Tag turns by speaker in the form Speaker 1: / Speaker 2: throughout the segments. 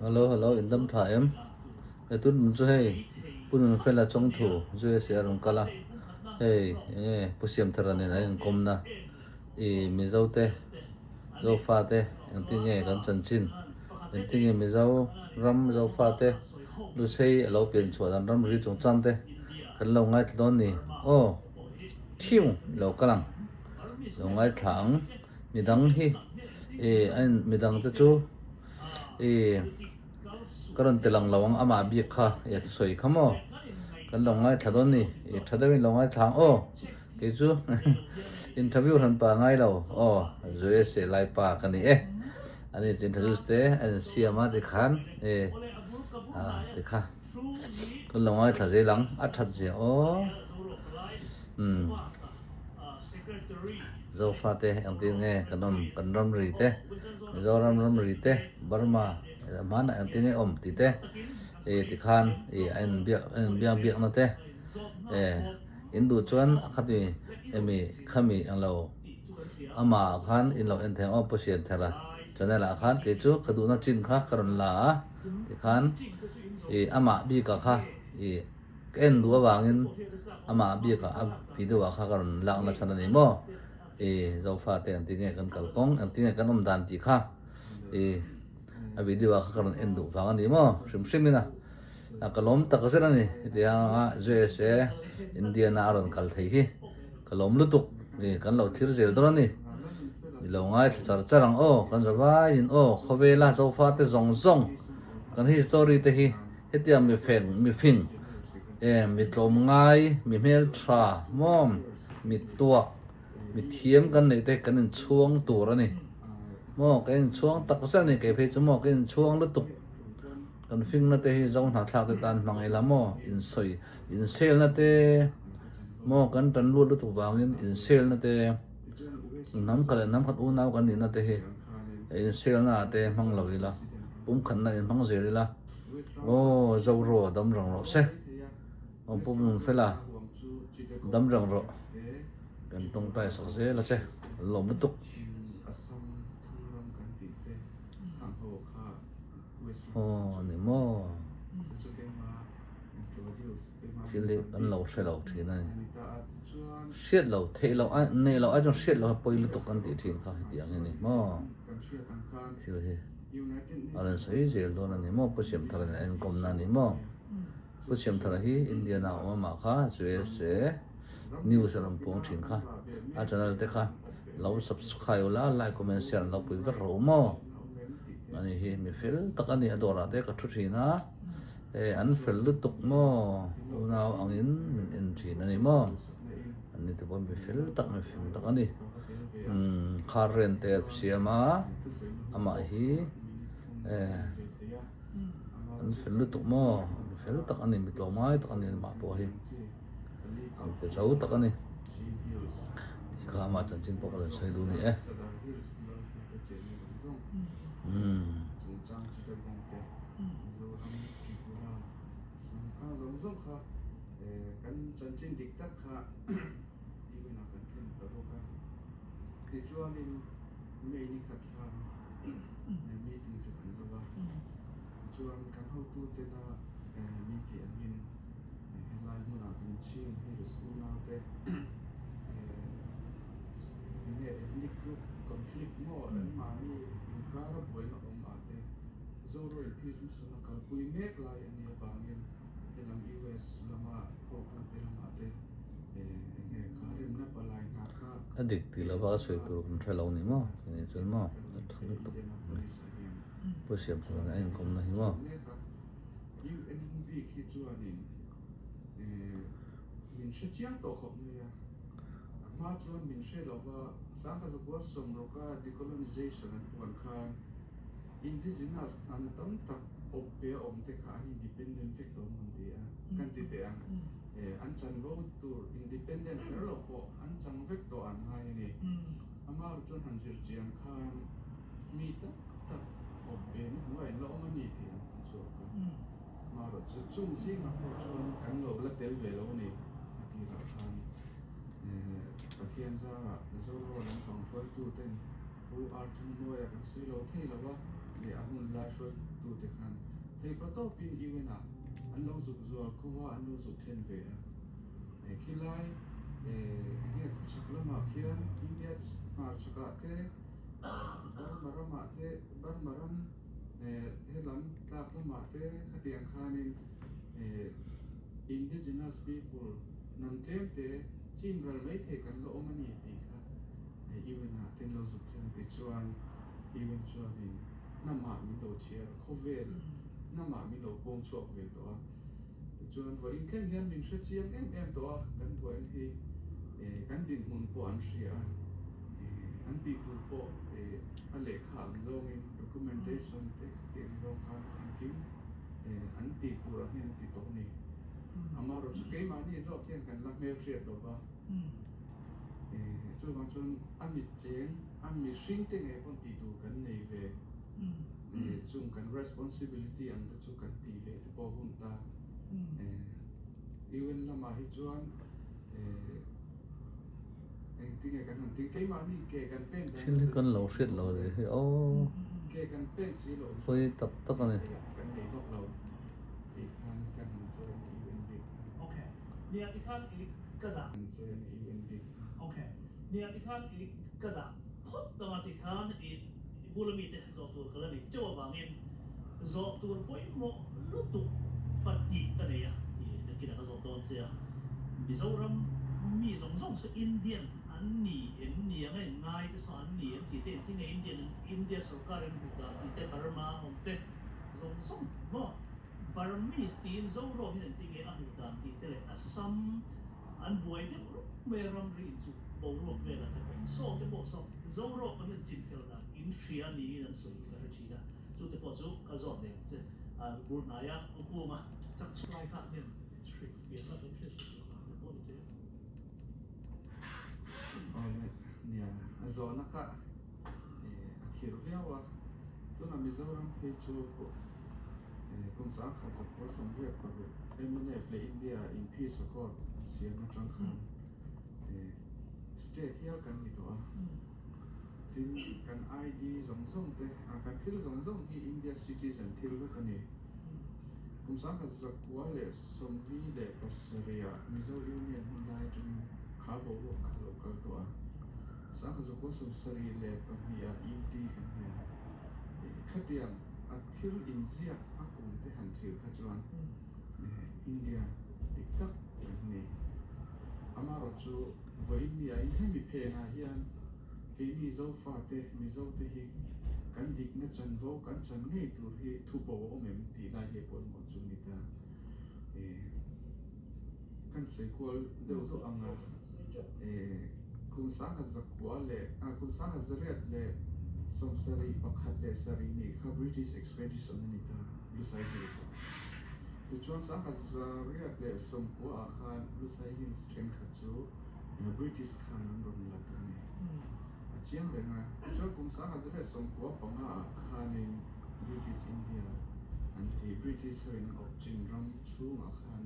Speaker 1: Hello hello in dam tha em he tun tum chu hei Pu Nunfela Chawngthu USA a rawn kal a hei enge Pu Siamthara nen an inkawm na i Mizo te Zofa te engtin nge kan chanchin engtin nge Mizo ram Zofa te Lusei a lo pian chhuah dan ramri chungchang te kan lo ngaithla dawn ni aw thiu i lo kal ang lo ngaithla ang. Midang hi ih a in midang te chu ih ka rawn ti lang lo ang amah bik kha ih a thusawi kha maw kan lo ngaithla dawn ni ih tha deuhin lo ngaithla ang aw kei chu interview hran pa ngai lo aw Joyce lai pa ka ni e ani interview te a in siam a tikhan ih ah tikha kan lo ngaithla zel ang a that zia aw umm. Zofate engtin nge kan awm kan ramri te Mizoram ramri te Burma hmanah engtin nge awm tih te ih tikhan ih a in biak a in biak biakna te eh in duh chuan a khati emi khami englo amah ah khan in lo en thei ang aw Pu Sianthera channel ah khan kei chu ka duhna chin kha ka rawn la a tikhan ih amah bikah kha ih. Ka en duh avangin amah biakah a video ah kha ka rawn lak na chhan a ni maw? I Zofa te engtin nge kan kal kawng, engtin nge kan awm dan tih kha i a video ah kha ka rawn en duh vang a ni maw? Hrim hrim in a ka lawm tak zet a ni. Heti anga USA Indian a a rawn kal thei hi ka lawm lutuk i kan lo thlir zel dawn a ni. I lo ngaithla char char ang aw, kan za vaiin aw khawvela Zofa te zawng zawng kan history te hi Hetiang mi feng, mi fing, e, mi tlawmngai, mi hmeltha, mawm, mi tuak, mi thiam kan neih te kan inchhuang tur a ni. Maw, kan inchhuang tak zet a ni kei phei chu maw, kan inchhuang lutuk. Kan fingna te hi zo hnahthlak te tan hmang ila maw, insawi, inselna te, maw, kan tan lut lutuk vangin inselna te, hnam khat leh hnam khat unau kan nihna te hi inselna ah te hmang lo ila, pumkhatna inhmang zel ila. Aw Zoro dam rang rawh se. Aw Pu Nunfela dam rang rawh. Kan tawngtai sak zel a che. Kan lawm lutuk. Aw ni maw. Thil hi kan lo hre lo thin a ni. Hriat lo theih loh a neih loh ai chuan hriat loh hi pawi lutuk kan tih thin kha hetiang hi a ni maw. Thil hi. A rawn sawi zel dawn a ni maw? Pu Siamthara nen a inkawmna a ni maw? Pu Siamthara hi Indian ah a awm amah kha USA news a rawn puang thin kha. A channel te kha lo subscribe ula, like, comment, share an lo pui vek rawh u maw? Ani hi mi fel tak a ni, a dawrah te ka thu thin a, e an fel lutuk maw? Unau angin min en thin a ni maw? An ni te pawh mi fel tak, mi fing tak a ni. Umm khar ren te a siam a, amah hi eh an fel lutuk maw mi fel tak a ni mi tlawmngai tak a ni amah pawh hi ang pe zo tak a ni tih kha amah chanchin pawh ka rawn sawi duh a ni e umm.
Speaker 2: UN-ah kan thlen ta bawk a. Tichuanin May ni khat khan meeting chu kan zo a. Tichuan kan hotutena min tih angin helai hmunah kan Chin Hills unaute enge ethnic group conflict maw anmahni inkara buaina awm ah te Zoro inphismsuna kalpui mek lai a nih avangin helam US lama hotute lamah te
Speaker 1: A dik tih lova a sawi tur kan hre lo ni maw? Chumi chuan maw a tha lutuk a ni. Pu Siamthara a inkawmna hi maw?
Speaker 2: An chanvo tur independent kher lo pawh an chang vek tawh an ngai a ni. Amah chuan han zir chiang khan mi tam tak awp ve na hnuai an la awm a ni tih an hmu chhuak a. Amaherawh chu chung zingah pawh chuan kan lo la tel ve lo a ni a tirah khan Pathian zarah Zoro lampang hruaitu ten Pu Arthangmawia kan sawi lo thei lo a. leh a hun lai hruaitute khan theihpatawpin UN ah an lo zuk zual ko a, an lo zuk thlen ve a. Khilai enge khawchhak lamah khian India hmarchhakah te, Burma ramah te, Burma ram helam tlak lamah te khatiang khanin indigenous people hnam tlem te chin ral mai thei kan la awm a ni tih kha UN ah te an lo zuk thlen a tichuan UN chuanin hnamah min lo chhiar khawvel hnamah min lo pawng chhuak ve tawh a. Tichuan vawiin thleng hian min hre chiang em em tawh a, kan buaina hi kan dinhmun pawh an hria a, an tih tur pawh a lehkha ang zawngin documentation te khati ang zawng khan engkim an tih tur ang hi an ti tawh a ni. Amaherawhchu keimahni zawk hian kan la hmelhriat lo va, chuvang chuan a mit cheng, a mihring te ngei pawn tih tur kan nei ve, chung kan responsibility ang te chu kan tih ve te pawh hun ta. UN lamah hi chuan engtinge kan han tih keimahni ke kan pen dan
Speaker 1: Thil hi kan lo hriat lo ve hi aw.
Speaker 2: Ke kan pen si lo chu
Speaker 1: Pawi tak tak a ni.
Speaker 2: Kan nei vak lo tih khan kan han sawi a ni UN bik khan.
Speaker 3: Okay. Nia tikhan i ka dah.
Speaker 2: Kan sawi a ni UN bik khan.
Speaker 3: Okay. Nia tikhan i ka dah phawt anga tikhan i bula mite zawh tur ka la nei teuh avangin zawh tur pawimawh lutuk pahnih ka nei a, i nakinah ka zawh dawn che a, Mizoram mi zawng zawng chu Indian an ni em ni anga in ngai te saw an ni em tih te engtin nge Indian India sorkar in hmuh dan tih te Burma awm te zawng zawng maw Burmese tiin Zoro hian engtin nge a hmuh dan tih te leh Assam An buai deuh ruk mai a ramri in chu boruak velah te pawh saw te pawh saw Zoro pawh hian chin fel dan in hria niin an sawi ka hre thin a, chu te pawh chu ka zawt leh ang che. Bul hnaia u kunga chak chhuai kha hian chhrit fiahna kan hriat sak loh ang te pawh ni thei a.
Speaker 2: Awle nia a zawhna kha a khirh viau a, tunah Mizoram phei chu Kum sangkhat zakua 86 mnf leh India in peace accord an siam atang khan state hial kan ni tawh a, tin kan ID zawng zawng te kan thil zawng zawng hi India citizen thil vek a ni. Kum 1947 ah Mizo Union hun lai atangin kha boruak kha a lo kal tawh a, 1972 ah UT kan ni a, khatiang A thil inziak a kum te han thlir kha chuan India dik tak kan ni. Amaherawh chu vawiin ni ah in hemi phenah hian keini Zofate, Mizote hi kan dikna chanvo kan chan ngei tur hi thubo a awm em tih lai hi a pawimawh chu ni ta. Kan sawi kual deuh deuh ang a, kum 1971 nih kha British expedition a ni ta, Lusai Hills ah. Tichuan 1990 ah khan Lusai Hills thenkhat chu British khan an rawn la ta a ni. A chiang reng a, tichuan kum 1995 ah khanin British India an ti, British ho in an awp chin ram chhungah khan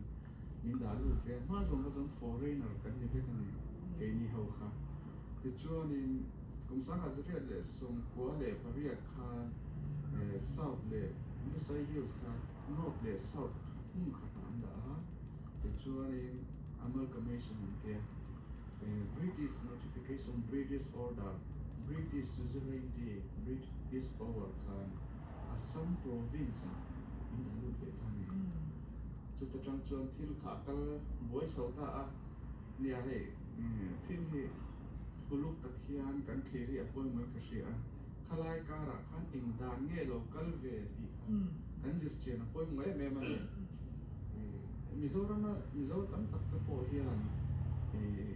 Speaker 2: min dah lut ve a, hma zawng kha chuan foreigner kan ni vek a ni, keini ho kha. Tichuanin kum 1998 khan South leh Lusai Hills kha North leh South kha hmun khatah an dah a, tichuanin amalgamation an ti a, British notification, British order, British suzerainty, British power khan Assam province ah min dah lut ve ta a ni. Chuta tang chuan thil kha a kal buai chho ta a, nia hei thil hi uluk tak hian kan thlir hi a pawimawh in ka hria a, khalai karah khan eng dan nge lo kal ve tih kha kan zir chian a pawimawh em em a ni. Mizorama Mizo tam tak te pawh hian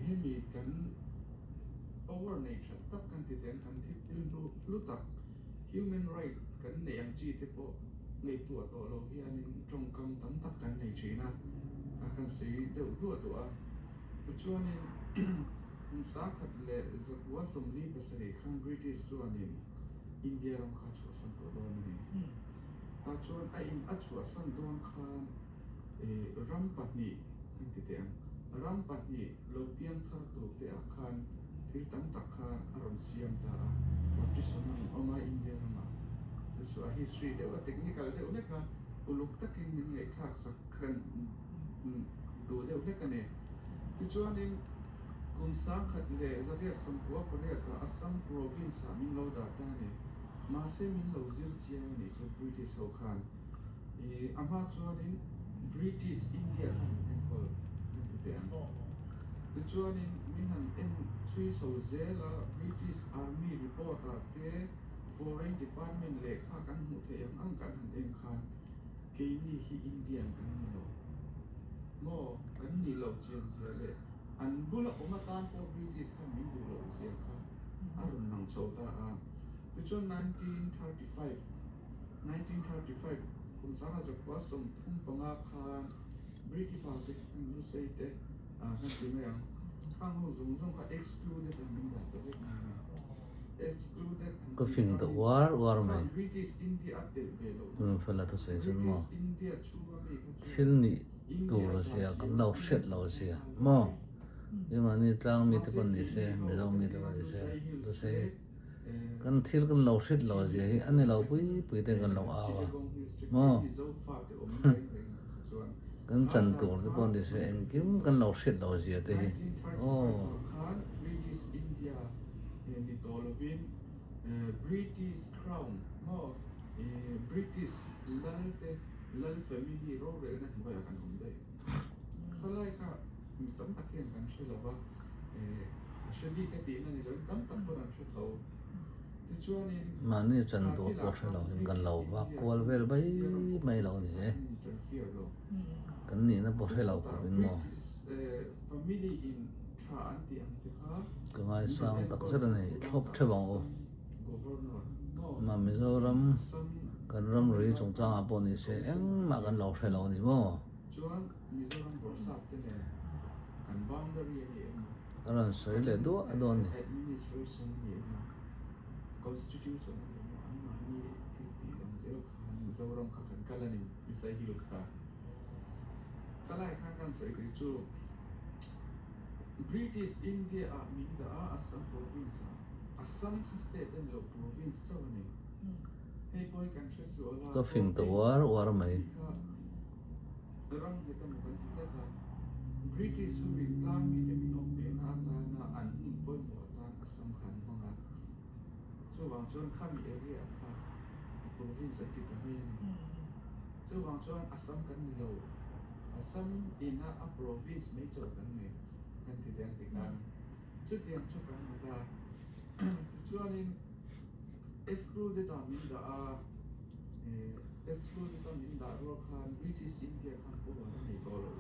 Speaker 2: hemi kan power nei that tak kan ti teng kan thil hlu tak Human right kan neih ang chi te pawh ngaihtuah tawh lo hianin tawngkam tam tak kan nei thin a, a kan sawi deuh duah duah a. Tichuanin kum 1947 khan British chuanin India ram kha a chhuahsan tawh dawn a ni. Tah chuan a in a chhuahsan dawn khan ram pahnih kan ti teh ang, ram pahnih lo piang thar tur te ah khan thil tam tak kha a rawn siam ta a, partition a rawn awm a India ramah. Chu chu a history deuh a technical deuh hlek a, uluk takin min ngaihthlak sak kan duh deuh hlek a ni. Tichuanin kum sangkhat leh zariat sawmkua pariatah Assam province ah min lo dah ta a ni. Mahse min lo zir chiang a nih chu British ho khan. Ih a hma chuanin British India khan min enkawl kan ti teh ang. Tichuanin min han en chhui chho zel a, British Army report ah te Foreign Department lehkha kan hmuh theih ang ang kan han en khan keini hi Indian kan ni lo maw? Kan nih loh chian zia leh an bula awm atan pawh British khan min duh loh zia kha a rawn lang chho ta a. Tichuan 1935, 1935, kum sanga zakua 35 khan British ho te an Lusei te ah kan ti mai ang, khang ho zawng zawng kha excluded an min dah ta vek mai a ni. Excluded an
Speaker 1: Ka
Speaker 2: tih
Speaker 1: fing ta
Speaker 2: khanin
Speaker 1: uar uar mai.
Speaker 2: khang British India a telh ve loh
Speaker 1: Tun
Speaker 2: na
Speaker 1: fela thusawi chuan maw
Speaker 2: British India chhunga mi kha chu
Speaker 1: thil nih
Speaker 2: India
Speaker 1: tur a
Speaker 2: tla
Speaker 1: zia kan
Speaker 2: siam
Speaker 1: lo
Speaker 2: a
Speaker 1: hriat
Speaker 2: ni
Speaker 1: lo
Speaker 2: an
Speaker 1: zia
Speaker 2: phal lo
Speaker 1: maw
Speaker 2: thin.
Speaker 1: Keimahni tlang mi te
Speaker 2: Mahse
Speaker 1: pawh ni se
Speaker 2: keini ho
Speaker 1: Mizo mi te
Speaker 2: entirna
Speaker 1: pawh ni se
Speaker 2: Lusei Hills
Speaker 1: Lusei
Speaker 2: te
Speaker 1: Kan thil kan lo hrit lo zia hi a ni lo pui pui ten kan lo au a maw? Kan chan tur te pawh ni se engkim kan lo hrit lo zia te hi aw. Mahni chan tur pawh hre lo in kan lo vak kual vel mai mai lo a ni e. Kan nihna pawh hre lo khawp in maw? Ka ngaisang tak zet a ni, i thlawp theuh ang u. Mah Mizoram kan ramri chungchangah pawh ni se engmah kan lo hre lo a ni maw? A rawn sawi leh duah dawn a ni. Ka fing ta uar uar mai.
Speaker 2: Ram nghet emaw kan ti tlat a, British ho in tlang mite min awp pehna atana an hmun pawimawh atan Assam kha an hmang a, chuvang chuan khami area kha a province an ti ta mai a ni. Chuvang chuan Assam kan ni lo, Assam ina a province mai chauh kan ni kan ti deng ti khan chutiang chu kan ni ta. Tichuanin excluded ah min dah a. Excluded a min dah rual khan British India khan power a nei tawh lo.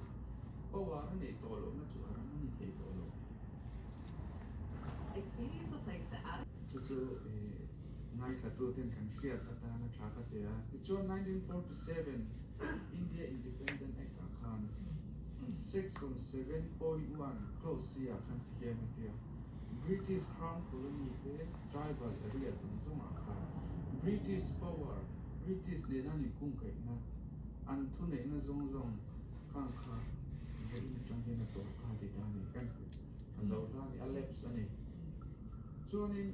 Speaker 2: Power a neih tawh lohna chu a ram a ni thei tawh lo. Chu chu ngaithla ten kan hriat atana tha ka ti a. Tichuan 1947 India Independent Act ah khan Section 7.1 Clause C ah khan ti hian a ti a, British Crown Colony te Tribal area zawng zawngah khan British power, British nena an inkungkaihna, an thuneihna zawng zawng khang kha vawiin atang hian a tawp kha ti ta a ni kan ti. A zo ta a ni, a lapse a ni. Chuanin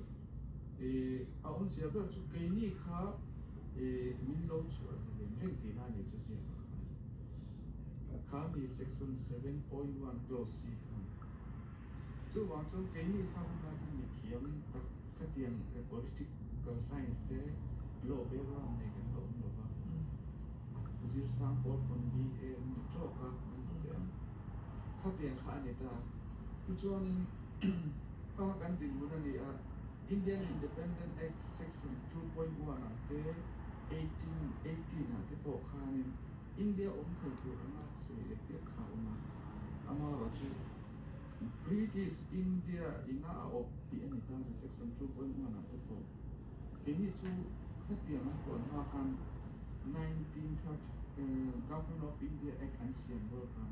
Speaker 2: ih a awmzia ber chu keini kha ih min lo chhuah zalen reng tihna a ni chu ziakah khan. Kha mi section 7.1 clause C khan. Chuvang chuan keini kha hunlai khan mithiam tak khatiang political science te law background nei kan la awm lo va, a zirsang pawl pawn BA an ni tawk a kan ti teh ang. Khatiang kha a ni ta. Tichuanin kha kan dinhmun a ni a, Indian Independent Act section 2.1 ah te 18 18 ah te pawh khanin India awm thei tur anga sawi lek lek kha a awm a, amaherawhchu British India ina a awp tih a ni ta ni section 2.1 ah te pawh keini chu khatiang an puan hma khan 1930 Government of India Act an siam rual khan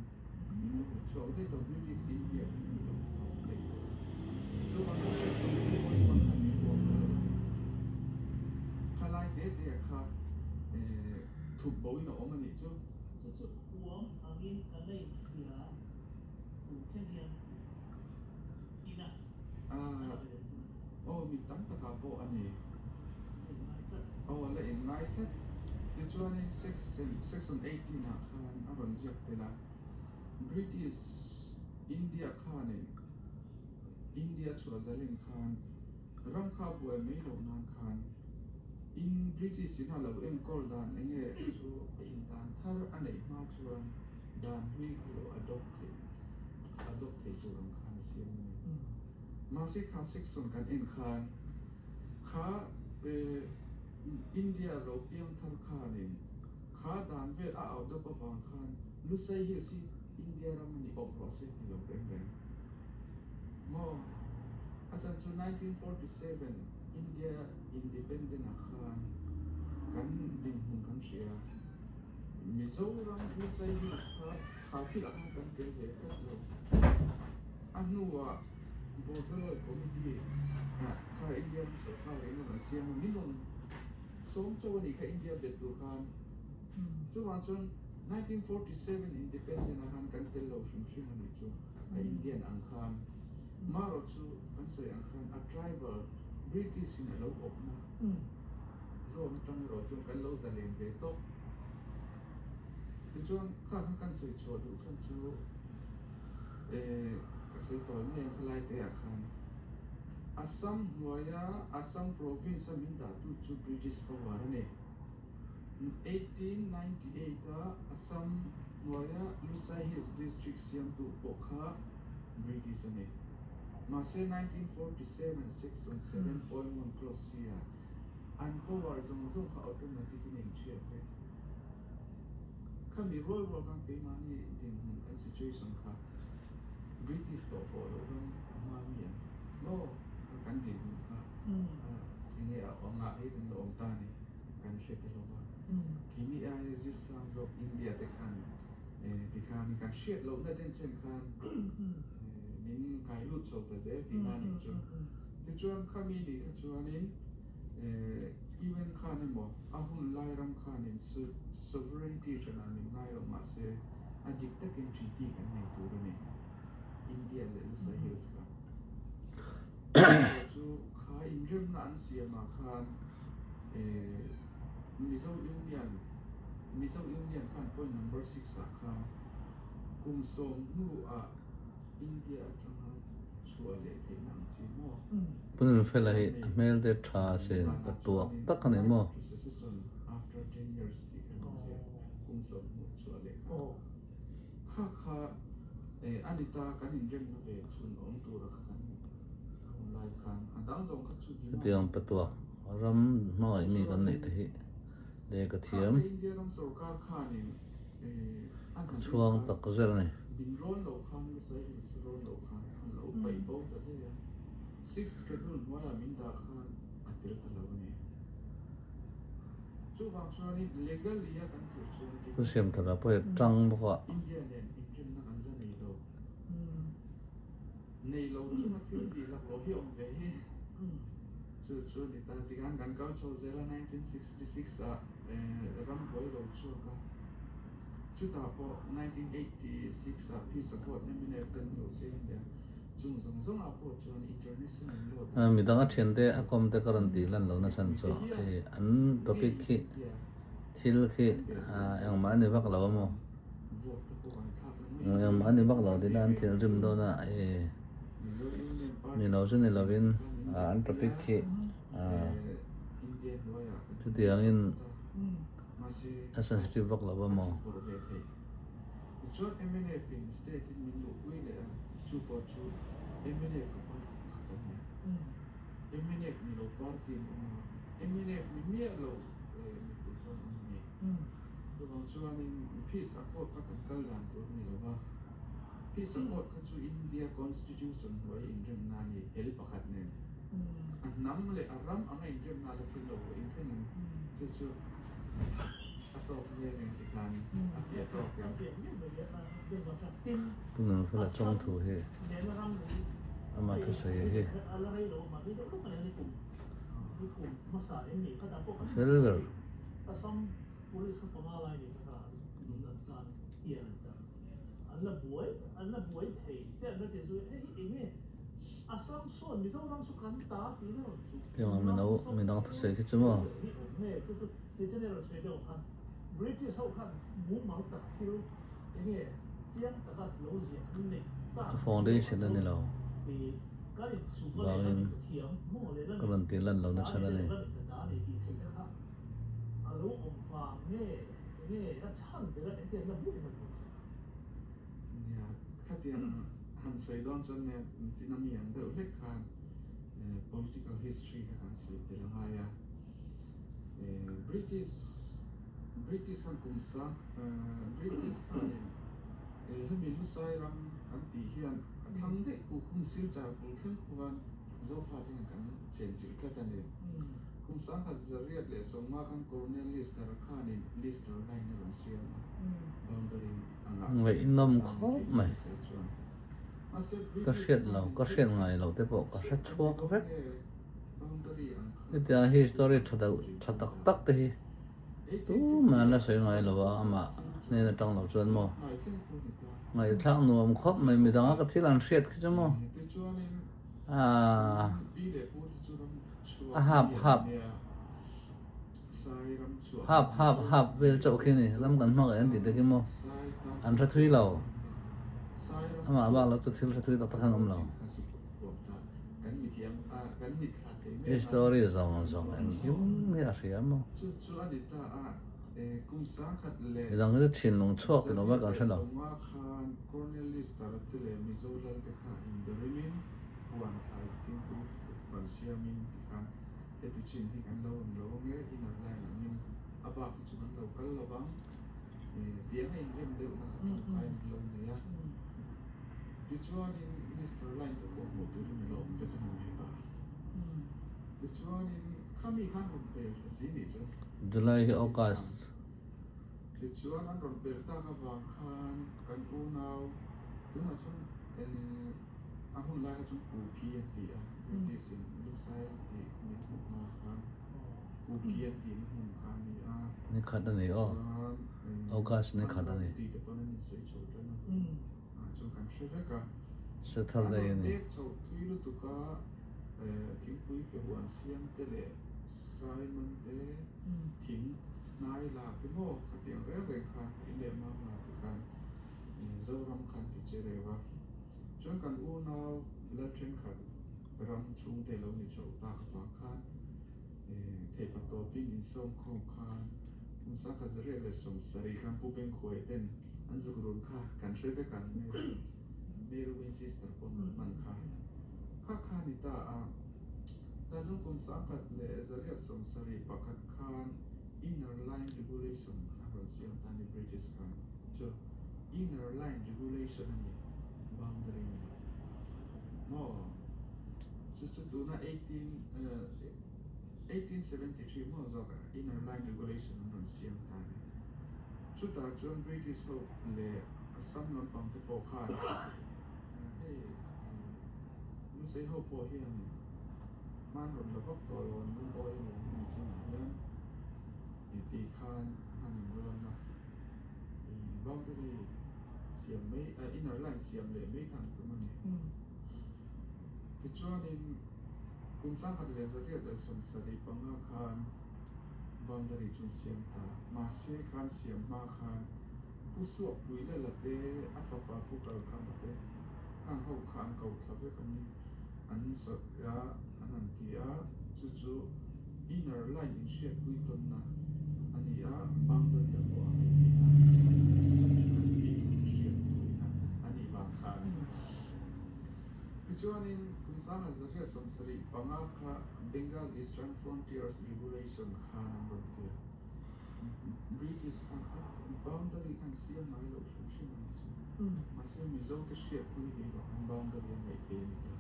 Speaker 2: min lo la chhuak daih tawh British India kan nih loh kha a awm daih tawh chuvangin section 2.1 khan min huam ta lo a ni. Khalai te te ah kha thup bo in a awm a nih chu.
Speaker 3: Chu chu huam angin ka la inhria tun thleng hian ina a la ve tun.
Speaker 2: Aw mi tam takah pawh a ni.
Speaker 3: Ka inhai tlat.
Speaker 2: Aw la in ngai tlat. Tichuanin section section 18 ah khan a rawn ziak tel a, British India khanin India chhuah zalen khan ram kha buai mai loh nan khan in British in a lo enkawl dan enge chu a in dan thar a neih hma chuan dan hlui kha lo adopt theih adopt thei tur ang khan a siam a ni. Mahse kha section kan en khan kha India lo piang thar khanin kha dan vel a au dawp avang khan Lusei Hills hi India ram a ni awp rawh se ti lo reng reng maw? A chan chu 1947 India Independent ah khan kan dinhmun kan hria. Mizoram Lusei Hills kha kha thil ah khan kan tel ve tlat lo. A hnuah Bordoloi Committee ah kha India ram sorkar in rawn siam a, min rawn sawm chauh a nih kha India bet tur khan. Chuvang chuan 1947 Independent ah khan kan tel lo hrim hrim a nih chu a Indian ang khan. Marawh chu kan sawi ang khan a tribal British in a lo awpna zawn atang erawh chuan kan lo zalen ve tawk. Tichuan kha kha kan sawi chhuah duh chhan chu ka sawi tawi mai ang khalai te ah khan Assam hnuaia Assam province a min dahtu chu British power a ni. 1898 a Assam hnuaia Lusai Hills District siamtu pawh kha British a ni. Mahse 1947 Section 7.1 Clause C ah an power zawng zawng kha automatic in a inhriat vek. Khami rual rual khan keimahni dinhmun kan situation kha British tawh pawh loh ram a hma mi ang maw kha kan dinhmun kha enge a awm a hi kan la awm ta ni kan hre ta lo va. Keini aia zir sang zawk India te khan tikhan kan hriat lohna den chen khan min kai lut chho ta zel tihna a nih chu. Tichuan khami nih kha chuanin UN khan emaw a hun lai ram khanin sovereignty hranah min ngai lo mahse a dik takin treaty kan nei tur a ni, India leh Lusai Hills kha. Erawh chu kha inremna an siamah khan Mizo Union Mizo Union khan point number 6 ah khan kum sawm hnuah India atanga chhuah leh theihna ang chi maw?
Speaker 1: Punun fela hi a hmel te tha se ka tuak tak a ni maw? Hetiang patuak ram hmangaih mi kan neih te hi lehkha thiam ka chhuang tak zel a ni. Thu siam thar ah pawh hi a tang bawk a.
Speaker 2: Chutah pawh 1986 ah Peace Accord MNF ten lo siam leh a, chung zawng zawngah pawh chuan international law dan
Speaker 1: Midang a thiante a kawm te ka rawn tih lan lohna chhan chu hei an topic khi thil khi engmah a ni vak lo a maw? Engmah a ni vak lo tihna an thil rim dawn a hei ni lo chu ni lovin an topic khi chutiangin A sensitive vak lo a maw? Tunah fela chawng thu hi ama thusawi hi a fel ber. Tiang mi no midang thusawi khi chu maw.
Speaker 3: nge chu chu nichin i rawn sawi deuh khan British ho khan mumal tak thil enge chiang taka lo ziah an neih tak
Speaker 1: A
Speaker 3: si
Speaker 1: foundation
Speaker 3: loh
Speaker 1: a ni
Speaker 3: chuan
Speaker 1: lo
Speaker 3: i kan inchhung a leh kan
Speaker 1: vangin
Speaker 3: inthiam maw leh lan
Speaker 1: ka rawn tih lan lohna
Speaker 3: ta
Speaker 1: chhan
Speaker 3: ani
Speaker 1: a
Speaker 3: te
Speaker 1: ni.
Speaker 3: leh lan ta ta ani tih theihna kha a lo awm vang nge enge a chhan ber a engtiang la buai mai dawn che.
Speaker 2: Nia, khatiang han sawi dawn chuan nia nichin a mi ang deuh hlek khan political history kha kan sawi tel a ngai a. British British khan kum sang British khanin hemi Lusai ram kan tih hian a thlang daih khu hun silchar bul thleng khuan Zofate hian kan chenchilh tlat a ni. Kum sangkhat zariat leh sawmnga khan Colonel Lister khanin Lister line a rawn siam a, boundary anga
Speaker 1: Ngaihnawm
Speaker 2: tan
Speaker 1: khawp
Speaker 2: theih
Speaker 1: mai.
Speaker 2: ni se chuan. Mahse
Speaker 1: Ka
Speaker 2: British
Speaker 1: hriat lo,
Speaker 2: khanin
Speaker 1: ka hriat ngai lo te pawh ka hre
Speaker 2: Chhip an ti
Speaker 1: chhuak
Speaker 2: dawn
Speaker 1: vek.
Speaker 2: nge boundary ang kha
Speaker 1: Hetiang hi story tha deuh tha tak tak te hi tumah an la sawi ngai lo a, amah hnen atang lo chuan maw ngaihthlak nuam khawp mai midanga ka thil an hriat khi chu maw aaa a hap hap hap hap hap vel chauh khi ni ram kan hmangaih an tih te khi maw an hre thui lo amah bak lo chu thil hre thui tak tak an awm lo. I story zawng zawng engkim hi a hria maw? Midang hi chu thinlung chhuak ti lo mai kan hre lo.
Speaker 2: Tichuanin Mister Line te pawh hmuh turin a lo awm vek a ni mai ta. Tichuanin khami khan rawn pel ta si nih chu.
Speaker 1: July hi
Speaker 2: British khan.
Speaker 1: August.
Speaker 2: Tichuan an rawn pel tak avang khan kan unau tunah chuan a hun lai kha chuan Kuki an ti a, British in Lusail tih min hmuh hma khan Kuki an tihna hmun kha a ni a.
Speaker 1: Ni khat a ni aw.
Speaker 2: Chuan
Speaker 1: August ni khat a ni.
Speaker 2: Tih te pawn an insawi chho tan a. Chu kan hre vek a.
Speaker 1: Sathar daih a ni.
Speaker 2: An rawn pek chhoh thui lutuk a, thingpui fe huan siam te leh Simon te thing hnai la te maw khatiang reng reng kha thing leh mam la te khan Zoram khan ti che reu a. Chuan kan unau lal thenkhat ram chhungte lo ni chhoh tak avang khan theihpa tawpin insawmkhawm khan Hmunsangkhat Zariah leh Sawmsarih khan Pu Bengkhuai ten An zuk run kha kan hre vek ang Mary Winchester pawn rawn hman kha kha kha ni ta a. Ta zawng kum sangkhat leh zariat 70 khan Inner Line Regulation kha rawn siam ta ni British khan chu Inner Line Regulation a ni boundary ni lo maw chu chu tuna 18 1873 maw zawk ah Inner Line Regulation an rawn siam ta ni. Chutah chuan British ho leh Assam lampang te pawh khan hei Lusei ho pawh hianin hman rawn la vak tawh lo an lungawi a ni hemi chinah hian tih khan an han inrualna boundary siam mai inner line siam leh mai kha an tum a ni. Tichuanin kum 1975 khan boundary chu an siam ta. Mahse khan siam hma khan Pu Suakpui Lala te, a fapa Pu Kalkhama te khang ho kha an ko thla vek a ni. An sawi a, an han ti a, chu chu inner line inhriatpui tawnna a ni a, boundary ah pawh a ngaih theih ta ni chu. Chu chu kan pi pute hriatpuina a nih vang khan. Tichuanin kum 1975 kha Bengal Eastern Frontiers Regulation khan an rawn ti a. British khan a boundary khan siam ngai loh hrim hrim a nih chu. Mahse Mizo te hriatpui nih vangin boundary a ngaih thei a ni ta.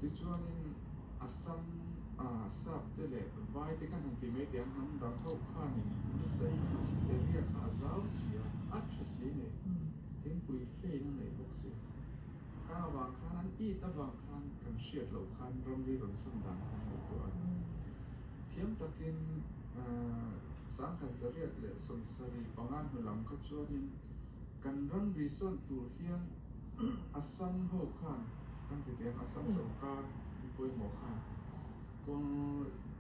Speaker 2: Tichuanin Assam ah sap te leh vai te khan han ti mai teh ang hnam dang ho khanin Lusei Hills area kha a zau si a, a tha si a ni. Thingpui fein a ngaih bawk si. Kha avang khan an it avang khan kan hriat loh khan ramri rawn sawn dan khan ngaihtuah a. Thiam takin 1975 hnu lam kha chuanin kan ramri sawn tur hian Assam ho khan kan ti teh ang Assam sorkar pawimawh khan kawng.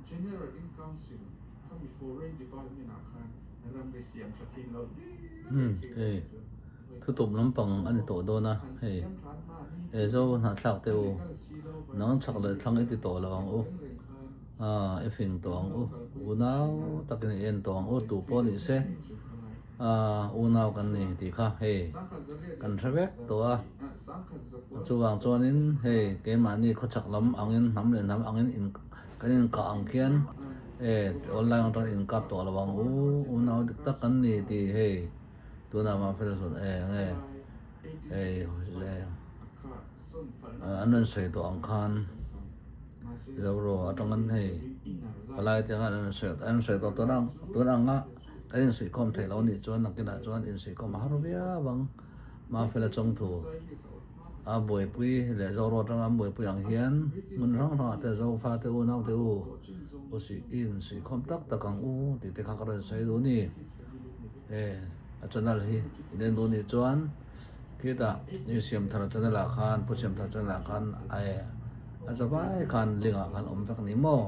Speaker 2: General in Council khami Foreign Department ah khan ramri siam tha thin lo dil
Speaker 1: Umm
Speaker 2: thin
Speaker 1: hei
Speaker 2: chu vawi
Speaker 1: thu tawp lampang a ni tawh dawn a
Speaker 2: an
Speaker 1: hei
Speaker 2: siam than mahni
Speaker 1: he zo hnahthlak te
Speaker 2: a
Speaker 1: u
Speaker 2: legal si lo vai
Speaker 1: nang chak leh thlang i ti tawh lo ang u
Speaker 2: reng reng khan
Speaker 1: ah i fing tawh
Speaker 2: an
Speaker 1: ang
Speaker 2: lo
Speaker 1: u
Speaker 2: kalpui ta
Speaker 1: unau
Speaker 2: thin a
Speaker 1: takin i en tawh
Speaker 2: an
Speaker 1: ang u tu
Speaker 2: secretary
Speaker 1: pawh ni
Speaker 2: deuh
Speaker 1: se
Speaker 2: vek ni chu ka ngai
Speaker 1: ah unau kan ni tih kha hei kan hre vek tawh a chuvang chuanin hei keimahni khawchhak lam angin hnam leh hnam angin in kan inkah ang khian e online atang inkap tawh lo ang u unau dik tak kan ni tih hei tunah mahfel sawn e nge hei an rawn sawi tawh ang khan Zoro atangin hei palai te khan an rawn sawi an rawn sawi tawh tun ang tun anga kan insuihkhawm theih loh anih chuan nakinah chuan insuihkhawm a har viau ang Mafela chawngthu a buaipui leh Zoro atanga an buaipui ang hian hmun hrang hrangah te Zofa te u naute u u suih i insuihkhawm tak tak ang u tih te kha ka rawn sawi duh a ni e a channel hi in en duh anih chuan. Khitah i Siamthar channel ah khan Pu Siamthar channel ah khan a za vai khan link ah khan awm vek a ni maw?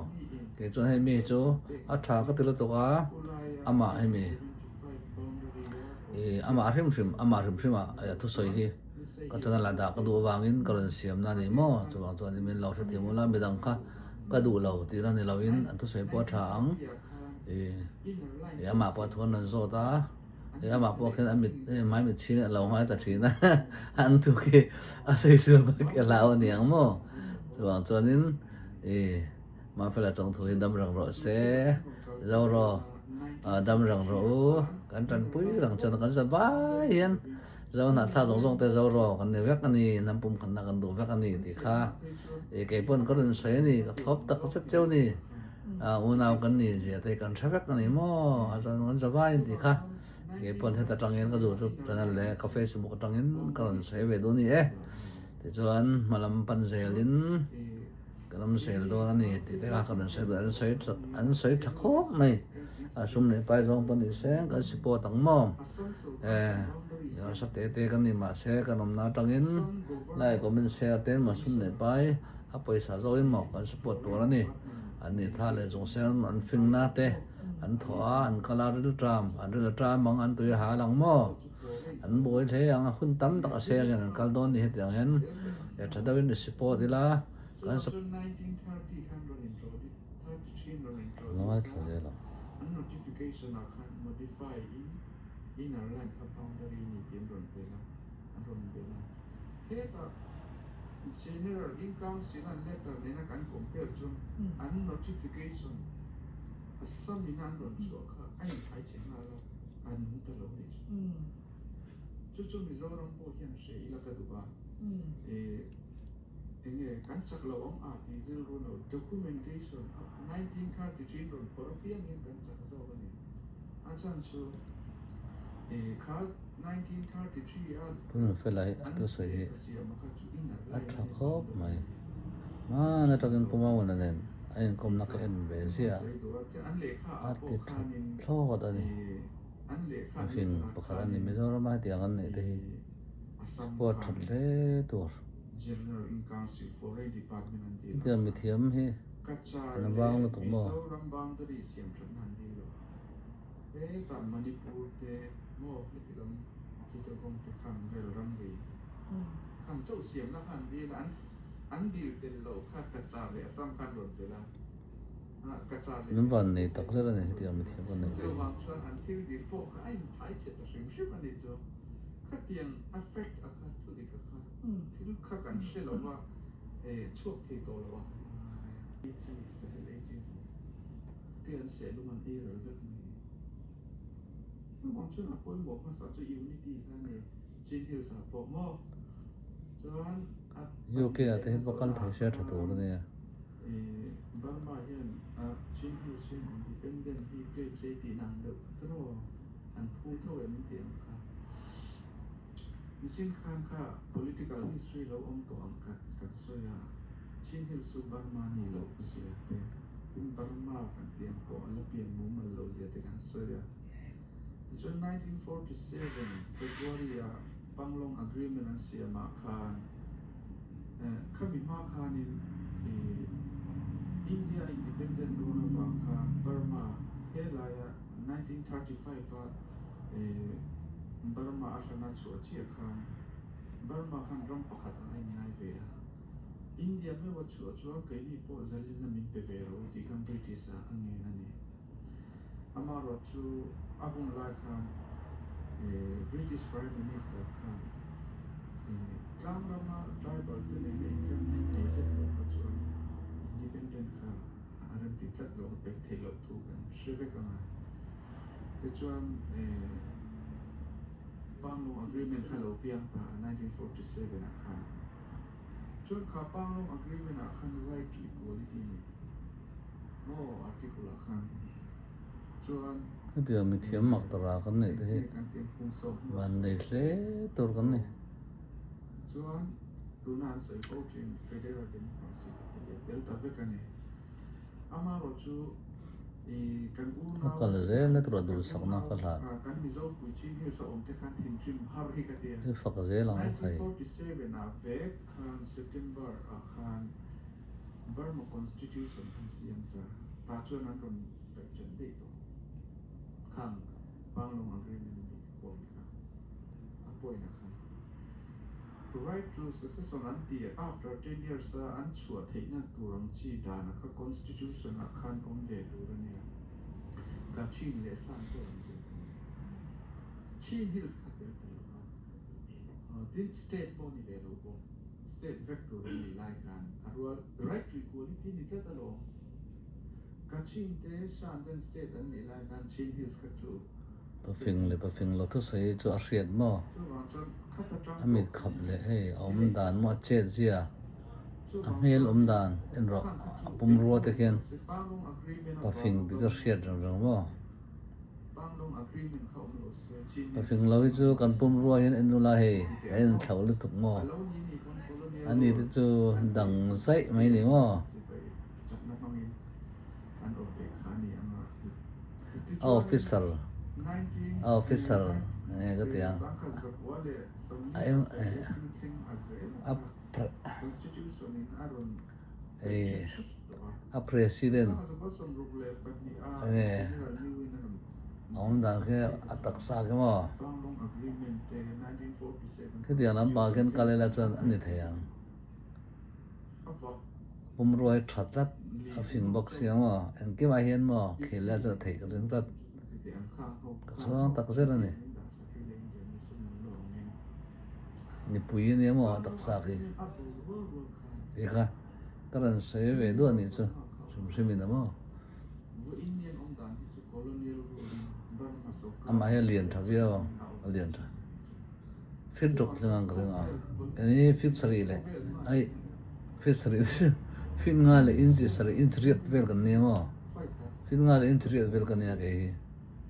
Speaker 1: Kei chuan hei mi chu a tha ka ti lutuk a, amah hemi ih amah hrim hrim amah hrim hrim ah thusawi hi ka channel ah dah ka duh avangin ka rawn siam na a ni maw? Chuvang chuan min lo hrethiam ula midang kha ka duh lo tihna ni lovin an thusawi pawh a tha ang ih amah pawh thu an rawn zawt a. Hei amah pawh khian a mit hmai mit chhing a lo ngai ta thin a, an thu khi a sawi sual mai khi a hlau a ni ang maw? Chuvang chuanin ih Mafela chawngthu hi dam reng rawh se, Zoro dam reng rawh u, kan tanpui reng chuan kan za vai hian Zo hnahthlak zawng zawng te Zoro kan ni vek a ni, hnam pumkhatna kan duh vek a ni tih kha ih kei pawn ka rawn sawi a ni, ka thlawp tak zet cheu a ni. Unau kan ni zia te kan hre vek a ni maw? A chuan kan zavai an tih kha kei pawn heta tangin ka duh chu channel leh ka facebook atangin ka rawn sawi ve duh a ni e. Tichuan hmalam pan zelin ka ram sel dawn a ni tih te kha ka rawn sawi duh an sawi tha an sawi tha khawp mai. A sum leh pai zawng pawh ni se kan support ang maw? E harsa te te kan ni mahse kan awmna atangin like comment share te maw sum leh pai a pawisa zawkin maw kan support tur a ni. An ni tha leh zawng sen an fingna te an thawh a, an kal a ril ṭam, an ril a ṭam ang, an tui a hal ang maw? An buai hle ang a, hun tam tak a seng hian an kal dawn ni hetiang hian e ṭha deuhin i support ila kan sup. Ngaithla zel ang.
Speaker 2: General in Council an letter nena kan compare chuan an notification Assam in an rawn chhuah kha a inthai chhe nghal a, a nung ta lo nih chu. Chu chu Mizoram pawh hian hre ila ka duh a, enge kan chak lo ang a tih rilru lo documentation 1933 in rawn phawrh apiang hian kan chak zawk a ni. A chhan chu kha
Speaker 1: Tuna fela hi a thusawi hi a tha khawp mai. Hmana takin Pu Mawina nen a inkawmna ka en ve ziah a, a ti tha thlawt a ni. Mihring pakhat a ni Mizorama hetiang an neih te hi support that hle tur. Hetiang mithiam hi an vang lutuk maw?
Speaker 2: Hetah Manipur te maw heti lam Chittagong te khan vel ramri khan chauh siamna khan dil a, an dil tel loh kha Cachar leh Assam khan rawn tel a, Cachar leh
Speaker 1: Min van nei tak zet a ni hetiang mithiam kan neih ve hi.
Speaker 2: Chuvang chuan an thil dil pawh kha a inphai chhe ta hrim hrim a ni chu. Khatiang a fact a kha thudik a kha thil kha kan hre lo va, chhuak thei tawh lo a kan inngai a. Sahel agent. Te an seh lung an ei ral vek mai. Chuvang chuan a pawimawh hmasa chu unity kha a ni. Chin Hills ah pawh maw? Chuan a
Speaker 1: UK ah te hi va kal thei se tha tur a nia.
Speaker 2: Burma hian Chin Hills hian independent hi claim se tih nang deuh kha tiraw? An phu tho em tih ang kha. Nichin khan kha political history lo awm tawh ang kha kan sawi a, Chin Hills chu Burma ni loh zia te, tin Burma kan tih ang pawh a la pian mumal loh zia te kan sawi a. Tichuan 1947 February ah Panglong Agreement an siam ah khan khami hma khanin ih India independent dawn avang khan Burma helaia 1935 a Burma a hrana chhuah chiah khan Burma khan ram pakhat ang a inngai ve a. India meuh a chhuah chuan keini pawh zalinna min pe ve ro tih khan British ah a ngen a ni. Amaherawh chu a hun lai khan British Prime Minister khan tlang rama tribal te nena inremna in nei zet loh kha chuan independent kha a remti tlat loh a pek theih loh thu kan hre vek ang a. Tichuan Panglong Agreement kha lo piang ta a 1947 ah khan. Chuan kha Panglong Agreement ah khan right to equality ni maw article ah khan chuan
Speaker 1: Hetiang mithiam mak tara kan neih te hi van nei hle tur kan ni.
Speaker 2: Chuan tuna an sawi fo thin Federal Democracy te pawh hi a tel ta vek a ni. Amaherawh chu
Speaker 1: A kal zel a tura duhsakna ka hlat. I fak zel ang khai.
Speaker 2: Right to secession an ti after 10 years a an chhuah theihna tur ang chi dan a kha constitution ah khan awm ve tur a nia. Kachin leh Shan chu awm ve tur a ni. Chin Hills kha tel ta lo a. Tin state pawh ni ve lo bawk. State vek tur a nih lai khan a rual right to equality ni tlat alawm. Kachin te Shan ten state an nih lai khan Chin Hills kha chu
Speaker 1: Pafing leh pafing lo thusawi chu a hriat maw? A mit khap leh hei a awm dan maw a chet zia a hmel awm dan en rawh a pumrua te khian pafing tih chu a hriat reng reng maw? Pafing lo hi chu kan pumrua hian en ula hei a en thlauh lutuk maw? Ani te chu dang zaih mai ni maw? A officer a officer enge ka ti ang a em a eh a president enge a awm dan khi a taksa khi maw khitiang lampang khian kal ila chuan a ni thei ang. Pumrua hi tha tlat a fing bawk sia maw engkimah hian maw khel ila chu a theih ka ring tlat ka chhuang tak zet a ni mipui a nia maw a taksa khi tih kha ka rawn sawi ve duah a nih chu hrim hrim in a maw amah hi a lian tha viau ang a lian tha. Fit ruk tling ang ka ring a, kani fit sarih leh ai fit sarih chu fit nga leh inch sarih inch riat vel kan nia maw fit nga leh inch riat vel ka nia kei hi.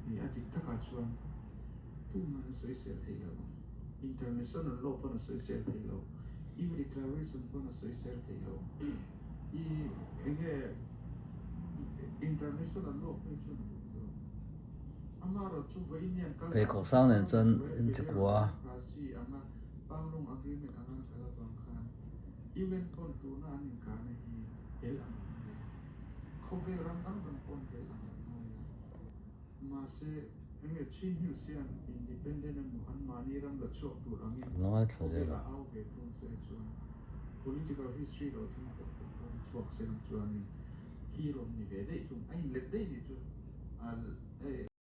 Speaker 2: A dik takah chuan tuman a sawisel thei lo ang, international law pawn a sawisel thei lo, EU declaration pawn a sawisel thei lo, i enge international law phei chuan a duh zawk.
Speaker 1: Pheikhawk sang nen chuan inch kua. Lo ngaithla zel a.